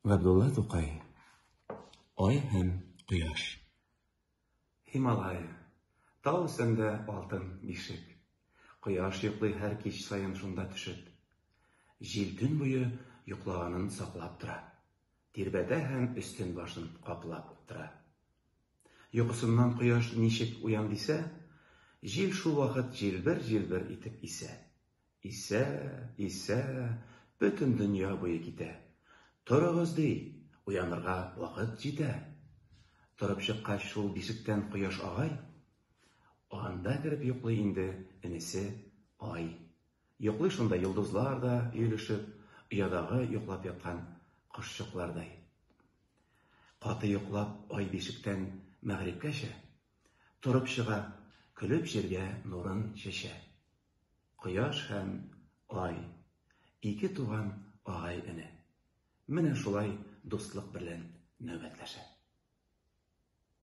Габдулла Тукай. Ай һәм кояш. Һималая. Тау өстендә алтын бишек. Кояш йоклый һәр кич саен шунда төшеп. Җил төн буе йоклаганын саклап тора. Тирбәтә һәм өстен-башын каплап тора. Йокысыннан кояш ничек уян дисә, җил шул вакыт җилбер-җилбер итеп исә. Исә, исә, бөтен дөнья буе китә. Торыгыз, ди, уянырга вакыт җитә. Торып чыккач шул бишектән кояш агай, анда кереп йоклый инде энесе Ай. Йоклый шунда йолдызлар да өелешеп, оядагы йоклап яткан кошчыклардай. Каты йоклап ай бишектән мәгърибкәчә, торып чыга, көлеп җиргә нурын чәчә. Кояш һәм Ай, ике туган агай-эне. Менә шулай дуслык берлән нәүбәтләшә.